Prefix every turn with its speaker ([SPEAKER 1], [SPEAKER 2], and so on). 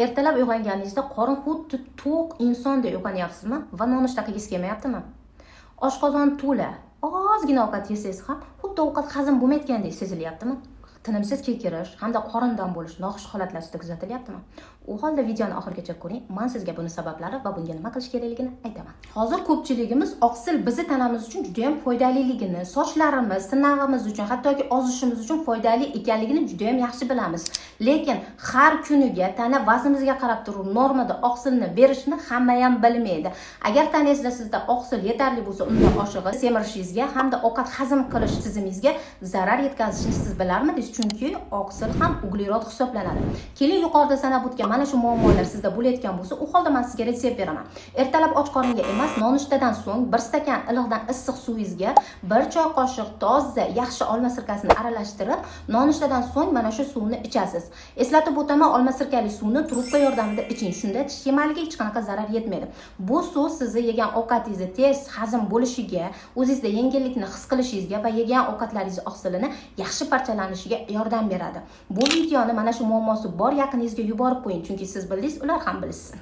[SPEAKER 1] Ertalab uyg'onganingizda qorin xuddi to'q insondek uyg'onyapsizmi va nonushta qilgisi kelmayaptimi? Oshqozon to'la, ozgina ovqat yesangiz ham xuddi ovqat hazm bo'lmayotgandek sezilyaptimi? Tinimsiz kekirish hamda qorin dam bo'lish noxush holatlar sizda kuzatilyaptimi? U holda videoni oxirigacha ko'ring, man sizga buni sabablari va bunga nima qilish kerakligini aytaman. Hozir ko'pchiligimiz oqsil bizni tanamiz uchun juda ham foydaliligini, sochlarimiz, tirnog'imiz uchun, hattoki ozishimiz uchun foydali ekanligini juda ham yaxshi bilamiz. Lekin har kuniga tana vaznimizga qarab turib normada oqsilni berishni hamma ham bilmaydi. Agar tanangizda sizda oqsil yetarli bo'lsa, undan oshig'i semirishingizga hamda ovqat hazm qilish tizimingizga zarar yetkazishini siz bilarmidingiz? Chunki oqsil ham uglerod hisoblanadi. Keling, yuqorida sanab o'tgan mana shu muammolar sizda bo'layotgan bo'lsa, u holda man sizga retsept beraman. Ertalab och qoringa emas, nonushtadan so'ng 1 stakan iliqdan issiq suvingizga 1 choy qoshiq toza, yaxshi olma sirkasini aralashtirib, nonushtadan so'ng mana shu suvni ichasiz. Eslatib o'taman, olma sirkali suvni trubka yordamida iching. Shunda tish emaliga hech qanaqa zarar yetmaydi. Bu suv sizni yegan ovqatingizni tez hazm bo'lishiga, o'zingizda yengillikni his qilishingizga va yegan ovqatlaringiz oqsilini yaxshi parchalanishiga yordam beradi. Bu videoni mana shu muammosi bor yaqiningizga yuborib qo'ying, chunki siz bildingiz, ular ham bilishsin.